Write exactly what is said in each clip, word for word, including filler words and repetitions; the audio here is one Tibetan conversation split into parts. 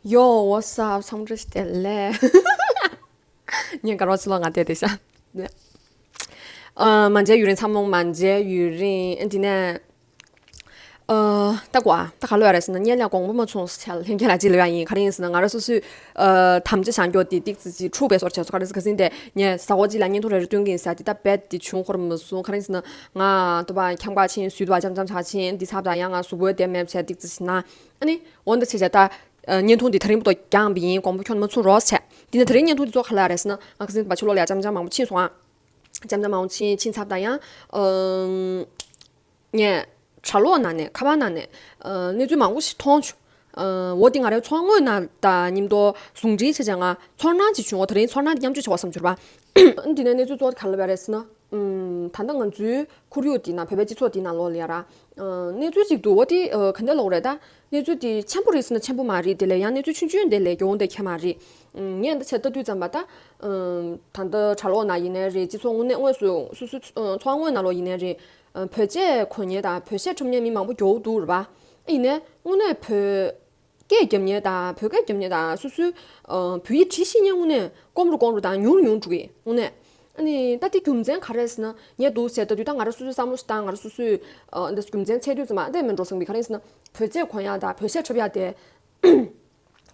Yo, what's up? ཚང་མ་བཀྲ་ཤིས་བདེ་ལེགས། ངས་ག་རོ་ཚི་ལོ་ང་བལྟས་བསྡད་ཤག་ཨ། མ་མཇལ་ཡུན་རིང་། ཚང་མ་མ་མཇལ་ཡུན་རིང་། ཨ། དེ་ནས། ཨ། ད་གོ་ཨ། ད་ག་ལོས་ཡ་རེད་ཟེར་ན། སྔོན་ལ་དགོངས་པ་མ་ཚོམས་ཟེར་ལྷན་རྒྱས་ལ་ཅིག་ལབ་ཡ་ཡིན། ག་རེ་ཡིན་ཟེར་ན། ང་རང་སོ་སོས། ཨ། དམ་བཅའ་བཞག་རྒྱུ་དེ་ཏིག་ཙི་ཅིག་འཁྲུགས་པའི་བཟོ་འདྲ་བྱས་སོང་། ག་རེ་ཟེར་ག་ཟིན་ཏེ། ངས་གཟའ་འཁོར་གཅིག་ལ་བརྙན་ཐུང་རེ་རེ་སྟོན་གྱི་ཡིན་ཟེར་དེ་ད་རྦད་དེ་བྱུང་ཁོ་ར་མ་སོང་། ག་རེ་ཡིན་ཟེར་ན། ང་ད་པ་འཁྱམ་པ་ཕྱིན། ཟུར་དུ་བ་འཆམ་འཆམ་ཆགས་ཕྱིན། འདི་ཚབ་དང་ཡང་ང་གཟུགས་པོ་བདེ་མེད་བྱས་ཏིག་ཙི་ཞིག་ན། ཨ་ནི་འོ་འདི་བྱས་བྱས་ད། ཨ། བརྙན་ཐུང་འདི་དེ་རིང་པོ་ཏོ་རྒྱང་པ་ཡིན། དགོངས་པ་ཁྱོན་མ་ཚོམས་རོགས་བྱས། འདི་ནས་དེ་རིང་བརྙན་ཐུང་འདི་ཚོ་ག་ལ་རེད་ཟེར་ན། ང་ཁ་སང་པ་ཕྱི་ལོགས་ལ་ཡ་འཆམ་འཆམ་མང་པོ་ཕྱིན་སོང་ཨ། འཆམ་འཆམ་མང་པོ་ཕྱིན། ཕྱིན་ཚབ་དང་ཡང་། ཨ། ངས་དྲ་ལོག་ནང་ནས། ཁ་པར་ནང་ནས། ཨ། གནས་ཚུལ་མང་པོ་ཞིག་མཐོང་བྱུང་། ཨ། འོ་དེ་ང་རའི་ཚོར་བ་དངོས་ནང་དང་མཉམ་དུ་ཟུང་འབྲེལ་བྱས་བྱས་ང་ཚོར་སྣང་ཅིག་བྱུང་བ། དེ་རིང་ཚོར་སྣང་དེ་མཉམ་སྤྱོད་བྱེད་པ་བསམ་གྱུར་པ། འདི་ནས་གནས་ཚུལ་གཙོ་བོ་ག་ལ་བ་རེད་ཟེར་ན། ཨམ། ད་ལྟ་ང་ཚོའི་ཁོར་ཡུག་འདི་ནང་། བོད་པའི་སྤྱི་ཚོགས་འདི་ནང་ལོགས་ལ་ཡ་ར། ཨ། གནས་ཚུལ་ཅིག་འདུག་འོ་དེ། ཨ། ག་འདྲ་ལབ་དགོས་རེད་ད། གནས་ཚུལ་དེ་ཆེན་པོ་རེད་ཟེར་ན་ཆེན་པོ་མ་རེད། དེ་ལས་ཡང་གནས་ཚུལ་ཆུང་ཆུང་དེ་ལས་གྱོང་དེ་ཁྱད་མ་རེད། ཨམ། ངས་འདི་ཆ་ལྟ་དུས་ཙམ་པ་ད། ཨམ། ད་ལྟ་དྲ་ལོག་ནང་ཡིན་ནའི་རེད། སྤྱི་ཚོགས་དངོས་གནས་དངོས་སུ་སོ་སོའི་ཚོ་ཚོར་བ་དངོས་ནང་ལོགས་ཡིན་ནའི་རེད། ཨ། བོད་ཆས་གོན་མཁན་དང་བོད་གཞས་འཁྲབ་མཁན་མི་མང་པོ་མགྱོགས་འདུག་རེད་པ། ཡིན་ནའི་དངོས་གནས་བོད་སྐད་རྒྱབ་མཁན་དང་བོད་སྐད་རྒྱབ་མཁན་དང་སོ་སོའི། ཨ། བོད་ཡིག་བྲིས་ཤེས་མཁན་དངོས་གནས་སྐོམ་རུ་སྐོམ་རུ་དང་ཉུང་རུ་ཉུང་རུ་འགྲོ་གི་དངོས་གནས། ཨ་ནི་ད་དེ་རྒྱུ་མཚན་ག་རེ་ཟེར་ན། ངས་འདུག་ཟེར་ལྟ་དུས་ད་ང་རང་སོ་སོའི་བསམ་བློ་ཞིག་བཏང་། ང་རང་སོ་སོའི། ཨ། འདི་རྒྱུ་མཚན་འཚོལ་དུས་ཙམ་པ་འདི་མིན་འགྲོ་བསམ་གི། ག་རེ་ཟེར་ན། བོད་ཆས་གོན་ཡག་དང་བོད་གཞས་འཁྲབ་ཡག་དེ་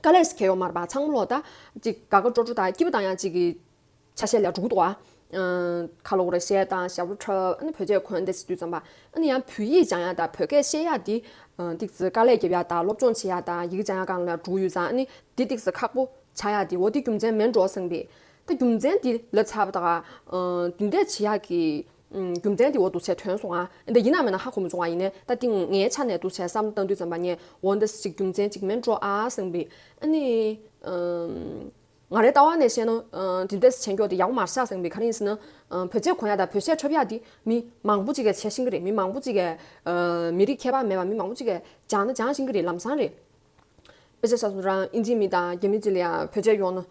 དཀའ་ལས་ཁེལ་ཡོད་མ་རེད་པ། ཚང་མ་ལོག་ད་ཅིག་དགའ་དགའ་སྤྲོ་སྤྲོ་དང་སྐྱིད་པོ་བཏང་ཡག་ཅིག་གི་ཆ་ཤས་ལ་འགྲོ་གི་འདུག་ཨ། ཨ། ག་ལབ་དགོས་རེད། གཞས་དང་ཞབས་བྲོ་འཁྲབ། ཨ་ནི་བོད་ཆས་གོན་དེ་ཟེར་དུས་ཙམ་པ། ཨ་ནི་ཡང་བོད་ཡིག་སྦྱང་ཡག་དང་བོད་སྐད་བཤད་ཡག་འདི། ཨ། ཏིག་ཙི་དཀའ་ལས་རྒྱབ་ཡག་དང་སློབ་སྦྱོང་བྱེད་ཡག་དང་ཡི་གེ་སྦྱང་ཡག་སྒང་ལ་འགྲོ་གི་ཡོད་ཙང་། ཨ་ནི་འདི་ཏིག་ཙི་ཁག་པོ་ཆགས་ཡག་འདི། འོ་འདི་རྒྱུ་མཚན་མིན་འགྲོ་བསམ་གི། ད་རྒྱུ་མཚན་འདི་ལབ་ཚར་བ་ད་ག་ཨ། འདི་འདྲས་བྱེད་ཡག་གི། ཨ། རྒྱུ་མཚན་འདི་འོ་འདུག་སེ་ཐོན་སོང་ཨ། འདི་ཡིན་ན་མིན་ན་ཧ་གོ་མི་བྱུང་བ། ཡིན་ནའི་ད་འདི་ངའི་ཆ་ནས་འདུག་སེ་བསམ་བཏང་དུས་ཙམ་པ་ངས་འོ་འདི་ཅིག་རྒྱུ་མཚན་ཅིག་མིན་འགྲོ་ཨ་བསམ་པའི། ཨ་ནི། ཨ། ང་རའི་ལྟ་བ་ནས་བཤད་ན། ཨ། འདི་འདྲས་བྱེད་མགྱོགས་དེ་ཡག་པོ་མ་རེད་བསམ་པའི། ག་རེ་ཡིན་ཟེར་ན། ཨ། བོད་ཆས་གོན་ཡག་དང་བོད་གཞས་འཁྲབ་ཡག་དེ་མི་མང་པོ་ཅིག་གིས་བྱེད་ཤེས་ཀྱི་རེད། མི་མང་པོ་ཅིག་གིས། ཨ། མི་རིགས་ཁྱད་པར་མེད་པ་མི་མང་པོ་ཅིག་གིས་སྦྱང་ན་སྦྱང་ཤེས་ཀྱི་རེད། ལམ་སང་རེད། དཔེ་ཆ་བཞག་ན་རང་དབྱིན་ཇི་མི་དང་རྒྱ་མི་ཅིག་ལ་ཡང་བོད་ཆས་གོན་ན།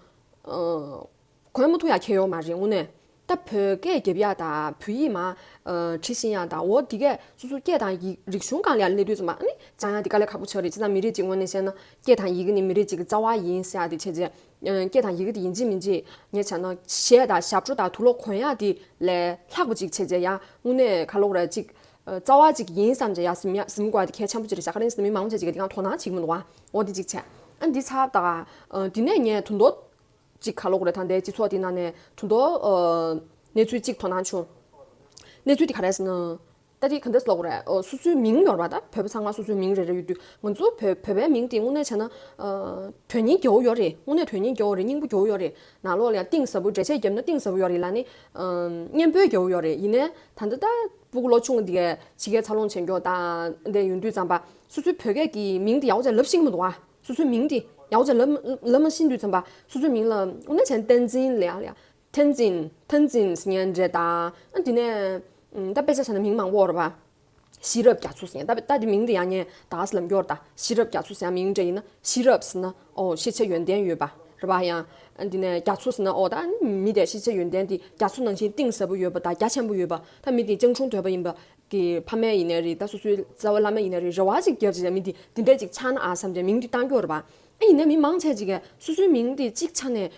ཨ། གོན་མ་ཐུབ་ཡག་གང་ཡང་ཡོད་མ་རེད་དངོས་གནས། ད་བོད་སྐད་རྒྱབ་ཡག་དང་བོད་ཡིག་མར། ཨ། བྲིས་ཤེས་ཡག་དང་། འོ་དེ་གས་སོ་སོའི་སྐད་དང་ཡིག་རིག་གཞུང་སྒང་ལ་ཡར་སླེབས་དུས་ཙམ་པ། ཨ་ནི་སྦྱང་ཡག་དེ་དཀའ་ལས་ཁག་པོ་ཆགས་རེད། བྱས་ཙང་མི་རིགས་གཅིག་ངོས་ནས་བཤད་ན་སྐད་དང་ཡི་གེ་ནི་མི་རིགས་གཅིག་གི་རྩ་བ་ཡིན་ཟེར་ཡག་དེ་བྱས་རྗེས། ཨ། སྐད་དང་ཡི་གེ་དེ་ཡིན་གཅིག་མིན་གཅིག་ངས་བྱས་ན་གཞས་དང་ཞབས་བྲོ་དང་དུག་ལོག་གོན་ཡག་དེ་ལས་ལྷག་པ་ཅིག་བྱས་རྗེས་ཡང་དངོས་གནས་ག་ལབ་དགོས་རེད། ཅིག་ཨ། རྩ་བ་ཅིག་ཡིན་བསམ་བྱས་ཡ་ཟིན་ཡ་ཟིན་དགོས་པ་དེ་གལ་ཆེན་པོ་ཅིག་རེད་ཤག་ག་རེ་ཡིན་ཟེར་ན་མི་མང་པོ་ཅིག་གིས་དེ་གང་དོ་སྣང་བྱེད་ཀྱི་མི་འདུག་བ། འོ་དེ་གཅིག་བྱས། ཨ། འདི་ཚར་ད་ག་ཨ། དེ་ནས་ངས་དོན་དག་ཅིག་ག་ལབ་དགོས་རེད། ད་ལྟའི་སྤྱི་ཚོགས་དེ་ནང་ནས་དོན་དག་ཨ། གནས་ཚུལ་ཅིག་དོ་སྣང་བྱུང་། གནས་ཚུལ་དེ་ག་རེ་ཟེར་ན། ད་དེ་ག་འདྲས་ལབ་དགོས་རེད། ཨ། སོ་སོའི་མིང་ཡོད་རེད་པ། ད་བོད་པ་ཚང་མ་སོ་སོའི་མིང་རེ་རེ་ཡོད་དུས། ང་ཚོ་བོད་བོད་པའི་མིང་དེ་དངོས་གནས་བྱས་ན། ཨ། དོན་སྙིང་རྒྱ་བོ་ཡོད་རེད། དངོས་གནས་དོན་སྙིང་རྒྱ་བོ་རེད། སྙིང་པོ་རྒྱ་བོ་ཡོད་རེད། ནང་ལོགས་ལ་ཡང་གཏིང་ཟབ་པོ། འགྲེལ་བཤད་བརྒྱབ་ན་གཏིང་ཟབ་པོ་ཡོད་རེད་ལབ་ནི། ཨ། སྙན་པོ་རྒྱ་བོ་ཡོད་རེད། ཡིན་ནའི་ད་ལྟ་ད་སྤུ་གུ་ལོ་ཆུང་འདི་གས་ཕྱི་རྒྱལ་འཚར་ལོངས་བྱེད་མགྱོགས་དང་འདི་ཡིན་དུས་ཙམ་པ། སོ་སོའི་བོད་སྐད་ཀྱི་མིང་འདི་ཡག་པོ་ཅིག་ལབ་ཤེས་ཀྱི་མི་འདུག་བ། སོ་སོའི་མིང་འདི་ཡག་པོ་ཅིག་ལབ་ལབ་མ་ཤེས་དུས་ཙམ་པ། སོ་སོའི་མིང་ལ་དངོས་གནས་བྱས་ན་བསྟན་འཛིན་ལབ་ཡག་ལབ་ཡག་བསྟན་འཛིན། བསྟན་འཛིན་ཟེར་མཁན་འདྲ་དང་། ཨ། དེ་ནས། ཨ། ད་དཔེ་ཆ་བཞག་ན་མིང་མང་པོ་ཡོད་རེད་པ། ཤེས་རབ་རྒྱ་མཚོ་ཟེར་མཁན། ད་ད་དེ་མིང་དེ་ཡང་ངས་ད་ག་ཟེ་ལབ་ཀྱི་ཡོད་རེད་ད། ཤེས་རབ་རྒྱ་མཚོ་ཟེར་ཡག་མིང་འདྲ་ཡིན་ན། ཤེས་རབ་ཟེར་ན་ཨོ་ཤེས་བྱ་ཡོན་ཏན་ཡོད་པ་རེད་པ། ཡང་། ཨ། དེ་ནས་རྒྱ་མཚོ་ཟེར་ན་ཨོ་ད་མི་དེ་ཤེས་བྱ་ཡོན་ཏན་དེ་རྒྱ་མཚོ་ནང་བཞིན་གཏིང་ཟབ་པོ་ཡོད་པ་དང་རྒྱ་ཆེན་པོ་ཡོད་པ། ད་མི་དེ་སྤྱང་གྲུང་དོད་པ་ཡིན་པ་གི་ཕ་མ་ཡིན་ནའི་རེད། ད་སོ་སོའི་རྩ་བའི་བླ་མ་ཡིན་ནའི་རེད། རེ་བ་ཅིག་བརྒྱབ་བྱས་མི་དེ་དེ་འདྲ་ཅིག་ཆགས་ན་ཨ་བསམ་བྱས་མིང་དེ་བཏང་གི་ཡོད་རེད་པ། ཨ། ཡིན་ནའི་མི་མང་ཆེ་ཅིག་གིས་སོ་སོའི་མིང་དེ་གཅིག་ཆ་ནས་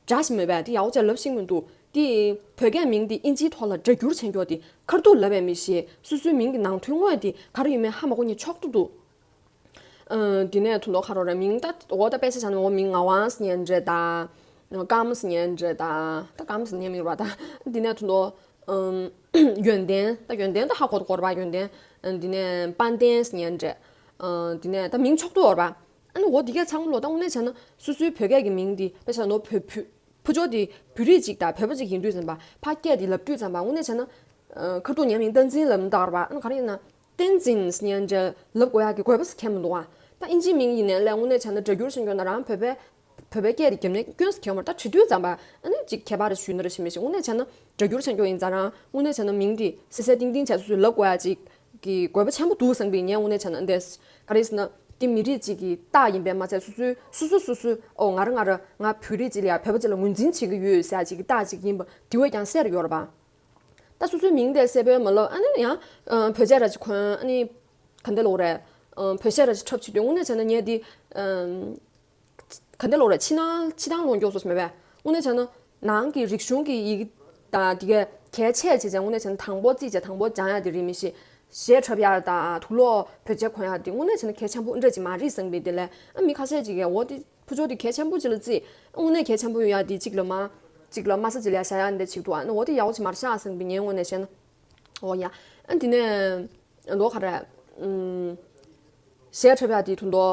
འདྲ་ཞིག་མེད་པས་དེ་ཡག་པོ་ཅིག་ལབ་ཤེས་ཀྱི་མི་འདུག། དེ་བོད་སྐད་མིང་དེ་དབྱིན་ཇིའི་ཐོག་ལ་སྒྲ་བསྒྱུར་བྱེད་མགྱོགས་དེ་ཁ་ཐུག་ལབ་པས་མི་ཤེས། སོ་སོའི་མིང་གི་ནང་དོན་དངོས་དེ་ག་རེ་ཡོད་མེད་ཧ་མ་གོ་མཁན་ཕྱོགས་བསྡུས་འདུག། ཨ། དེ་ནས་དོན་དག་ག་རེ་རེད། མིང་ད་འོ་ད་དཔེ་ཆ་བཞག་ན་འོ་མིང་ངག་དབང་ཟེར་མཁན་འདྲ་དང་། སྐམ་ཟེར་མཁན་འདྲ་དང་། ད་སྐམ་ཟེར་མཁན་མིང་རེད་པ་ད། དེ་ནས་དོན་དག་ཨམ། ཡོན་ཏན། ད་ཡོན་ཏན་ད་ཧ་གོ་གོ་རེད་པ། ཡོན་ཏན། ཨ། དེ་ནས་དཔལ་ལྡན་ཟེར་མཁན་འདྲ། ཨ། དེ་ནས་ད་མིང་ཕྱོགས་བསྡུས་ཡོད་རེད་པ། ཨ་ནི་འོ་དེ་གས་ཚང་མ་ལོ་ད་དངོས་གནས་བྱས་ན་སོ་སོའི་བོད་སྐད་ཀྱི་མིང་འདི་དཔེ་ཆ་ནོར་བུ་བུ་ཕུ་ཅོ་དེ་བོད་རིགས་གཅིག་དང་བོད་པ་གཅིག་ཡིན་དུས་ཙམ་པ། ཕ་སྐད་དེ་ལབ་དུས་ཙམ་པ་དངོས་གནས་བྱས་ན། ཨ། ཁ་ཐུག་ངའི་མིང་བསྟན་འཛིན་ལབ་ན་འདྲ་རེད་པ། ཨ་ནི་ག་རེ་ཡིན་ན། བསྟན་འཛིན་ཟེར་མཁན་འདྲ་ལབ་དགོས་ཡག་གི་དགོས་པ་ཟེར་མཁན་མི་འདུག་ཨ། ད་དབྱིན་ཇིའི་མིང་ཡིན་ནའི་ལས་དངོས་གནས་བྱས་ན་སྒྲ་བསྒྱུར་བྱེད་མགྱོགས་ན་རང་བོད་པའི་བོད་པའི་སྐད་དེ་རྒྱབ་ནས་སྐྱོན་ཟེར་མཁན་མ་རེད། ད་བྲིས་དུས་ཙམ་པ་ཨ་ནི་ཅིག་ཁྱད་པར་ཞུས་ན་རེ་ཞིག་མི་ཞིག་དངོས་གནས་བྱས་ན་སྒྲ་བསྒྱུར་བྱེད་མགྱོགས་ཡིན་ཙང་རང་དངོས་གནས་བྱས་ན་མིང་འདི་སེ་སེ་ཏིང་ཏིང་བྱས་སོ་སོས་ལབ་དགོས་ཡག་ཅིག་གི་དགོས་པ་ཆེན་པོ་འདུག་བསམ་པའི་ངས་དངོས་གནས་བྱས་ན་འདི། ག་རེ་ཟེར་ན། འདི་མི་རིགས་གཅིག་གི་རྟགས་ཡིན་པས་མ་ཚད་སོ་སོའི་སོ་སོ་སོ་སོའི་ཨོ་ང་རང་ང་རང་ང་བོད་རིགས་གཅིག་ལ་ཡ་བོད་པ་གཅིག་ལ་ངོས་འཛིན་བྱེད་ཀྱི་ཡོད་ཟེར་ཡག་ཅིག་གི་རྟགས་ཅིག་ཡིན་པ་དེ་བས་ཀྱང་གསལ་རུ་ཡོད་རེད་པ། ད་སོ་སོའི་མིང་དེ་གསལ་པོ་མ་ལབ། ཨ་ནི་ཡང་། ཨ། བོད་ཆས་ར་ཅིག་གོན། ཨ་ནི་ག་འདྲ་ལབ་དགོས་རེད། ཨ། བོད་གཞས་ར་ཅིག་འཁྲབ་བྱེད་དུས་དངོས་གནས་བྱས་ན་ངས་འདི། ཨ། ག་འདྲ་ལབ་རེད། ཕྱི་ནང་ཕྱི་ཐང་ལོག་མགྱོགས་སོང་མེད་པས། དངོས་གནས་བྱས་ན་ནང་གི་རིག་གཞུང་གི་ཡི་གེ་དང་དེ་གའི་གལ་ཆེ་བྱས་བྱས་དངོས་གནས་བྱས་ན་དང་པོ་བརྩིས་བྱས་དང་པོ་སྦྱང་ཡག་དེ་རེད། མི་ཤེས། གཞས་འཁྲབ་ཡག་དང་དུག་ལོག་བོད་ཆས་གོན་ཡག་དེ་དངོས་གནས་བྱས་ན་གལ་ཆེན་པོ་འདྲ་ཅིག་མ་རེད་བསམ་པའི་དེ་ལས། ཨ་མི་ཁ་ཤས་ཅིག་གིས་འོ་དེ་ཕུ་ཆོ་དེ་གལ་ཆེན་པོ་ཅིག་ལ་བརྩིས། དངོས་གནས་གལ་ཆེན་པོ་ཡོད་ཡག་དེ་གཅིག་ལ་མ་གཅིག་ལ་དམའ་ས་ཅིག་ལ་བཞག་ཡག་འདྲ་ཅིག་འདུག་ཨ་ནི་འོ་དེ་ཡག་པོ་ཅིག་མ་རེད་ཤག་བསམ་པའི་ངའི་ངོས་ནས་བཤད་ན། འོ་ཡ། ཨ་དེ་ནས་མདོ་ག་རེ། ཨུམ། གཞས་འཁྲབ་ཡག་དེ་དུ་མདོ།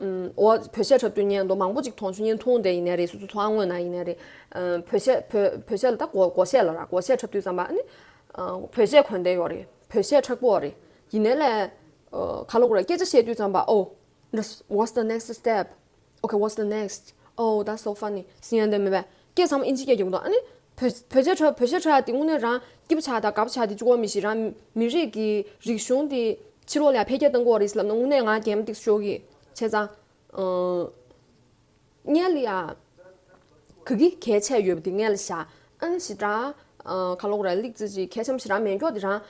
ཨུམ། འོ་བོད་གཞས་འཁྲབ་དུས་ངས་མདོ་མང་པོ་ཅིག་མཐོང་བྱུང་། བརྙན་ཐུང་དེ་ཡིན་ནའི་རེད། སོ་སོ་ཚོང་ཁང་ངོས་ན་ཡིན་ནའི་རེད། ཨུམ། བོད་གཞས་བོད་བོད་གཞས་ལ་ད་སྒོ་སྒོ་གཞས་ལ་ར་སྒོ་གཞས་འཁྲབ་དུས་ཙམ་པ་ཨ་ནི། ཨུམ། བོད་གཞས་གོན་བསྡད་ཡོད་རེད། བོད་གཞས་འཁྲབ་ཀྱི་ཡོད་རེད། ཡིན་ནའི་ལས། ཨུམ། ག་ལབ་དགོས་རེད། སྐད་ཆ་བཤད་དུས་ཙམ་པ། Oh, what's the next step? Okay, what's the next? Oh, that's so funny. ཟེར་ཡག་འདྲ་མེད་པས། སྐད་ཚང་མ་ཨིན་ཇི་སྐད་རྒྱག་གི་འདུག་ཨ་ནི་བོད་བོད་ཆས་འཁྲབ་བོད་གཞས་འཁྲབ་ཡག་དེ་དངོས་གནས་རང་སྐྱིད་པོ་ཆགས་དང་དགའ་པོ་ཆགས་དེ་གཅིག་པོ་མི་ཤེས། རང་མི་རིགས་ཀྱི་རིག་གཞུང་དེ་ཕྱི་ལོགས་ལ་འཕེལ་རྒྱས་གཏང་གི་ཡོད་རེད་ཟེར་ལབ་ན་དངོས་གནས་ང་གད་མོ་ཏིག་ཤོར་གི། བྱས་ཙང་། ཨུམ། སྔོན་ལ་ཡ། ག་གི་གལ་ཆེ་ཡོད་པ་དེ་སྔོན་ལ་བཞག་ཨ་ནི་ཞེ་དྲག་ཨ། ག་ལབ་དགོས་རེད། ལིག་ཙི་ཅིག་གལ་ཆེན་པོ་ཞེ་དྲག་མེད་མཁན་དེ་རང་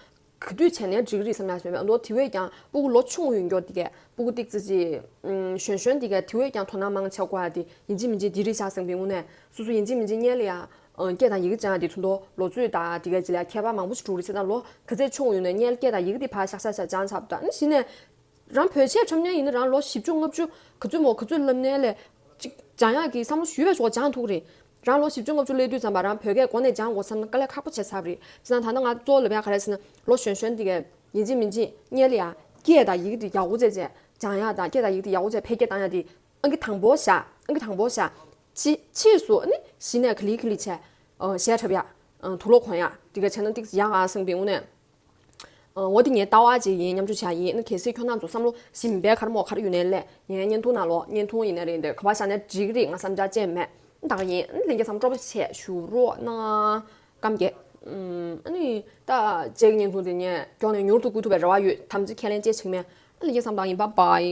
ག་དུས་བྱས་ནའི་འགྲིག་གི་རེད་བསམ་ཡག་ཞིག་མེད་པས། མདོ་དེ་བས་ཀྱང་སྤུ་གུ་ལོ་ཆུང་ཡོད་མཁན་དེ་གས། སྤུ་གུ་ཏིག་ཙི་ཅིག་ཨུམ། གཞོན་གཞོན་དེ་གས་དེ་བས་ཀྱང་དོ་སྣང་མང་ཆེ་དགོས་ཡག་དེ་ཡིན་གཅིག་མིན་གཅིག་དེ་རེད་ཤག་བསམ་པའི་དངོས་གནས་སོ་སོ་ཡིན་གཅིག་མིན་གཅིག་སྔོན་ལ་ཡ། ཨ། སྐད་དང་ཡི་གེ་སྦྱང་ཡག་དེ་དུ་མདོ་ལོ་ཚོད་དང་དེ་གས་ཅིག་ལ་ཁྱད་པར་མང་པོ་ཞིག་འགྲོ་གི་རེད། བྱས་ཙང་ལོ་ག་ཚོད་ཆུང་ཡོད་ནའི་སྔོན་ལ་སྐད་དང་ཡི་གེ་དེ་ཕར་ཤག་ཤག་ཤག་སྦྱངས་ཚར་བ་དང་ཨ་ནི་གཞི་ནས། རང་བོད་ཆས་འཁྲབ་མཁན་ཡིན་ན་རང་ལོ་བཞི་བཅུ་ལྔ་བཅུ་ག་ཚོད་མོ་ག་ཚོད་ལབ་ནའི་ལས་ཅིག་སྦྱང་ཡག་གི་བསམ་བློ་ཞུས་པའི་ཞོར་སྦྱང་ཐུབ་ཀྱི་རེད། རང་ལོ་བཞི་བཅུ་ལྔ་བཅུ་སླེབས་དུས་ཙམ་པ་རང་བོད་སྐད་གོ་ནས་སྦྱང་དགོས་བསམ་ན་དཀའ་ལས་ཁག་པོ་བྱས་ཚར་བ་རེད། བྱས་ཙང་ད་ལྟ་ང་གཙོ་བོ་ལབ་ཡག་ག་རེ་ཟེར་ན་ལོ་གཞོན་གཞོན་འདི་གས་ཡིན་གཅིག་མིན་གཅིག་སྔོན་ལ་ཡ་སྐད་དང་ཡི་གེ་འདི་ཡག་པོ་བྱས་བྱས་སྦྱང་ཡག་དང་སྐད་དང་ཡི་གེ་འདི་ཡག་པོ་བྱས་འཕེལ་རྒྱས་བཏང་ཡག་འདི་ཨང་ཀི་དང་པོ་བཞག་ཨང་ཀི་དང་པོ་བཞག་ཕྱི་ཕྱིས་སུ་ནི་གཞི་ནས་ག་ལེ་ག་ལེ་བྱས། ཨ། གཞས་འཁྲབ་ཡག་ཨ། དུག་ལོག་གོན་ཡག་འདི་གས་བྱས་ན་ཏིག་ཙམ་ཡག་ག་བསམ་པའི་དངོས་གནས། ཨ། འོ་དེ་ངའི་ལྟ་བ་ཅིག་ཡིན། མཉམ་སྤྱོད་བྱས་ཡིན། ཨ་ནི་གལ་སྲིད་ཁྱོད་རྣམ་ཚོ་བསམ་བློ་ཞིམ་པའི་གར་མོ་གར་ཡོད་ནའི་ལས་ངའི་བརྙན་ཐུང་ནང་ལོགས་བརྙན་ཐུང་ཡིན་ནའི་རེད། འདི་ག་པར་བཞག་ནའི་འགྲིག་གི་རེད། ང་བསམ་འཆར་ཅན་མེད། ད་ག་ཡིན། ཨ་ནི་ལྷན་རྒྱས་ཚང་མ་སྤྲོ་པོ་བྱས་བཞུགས་རོགས་གནང་། སྐམ་རྒྱས། ཨུམ། ཨ་ནི་ད་ཅེག་བརྙན་ཐུང་དེ་ངས་མགྱོགས་ནས་མྱུར་དུ་བསྐུར་ཐུབ་པའི་རེ་བ་ཡོད། དམ་ཚིག་ཁས་ལེན་བཅས་བྱེད་མེད། ཨ་ལྷན་རྒྱས་ཚང་མ་ད་ག་ཡིན། Bye bye.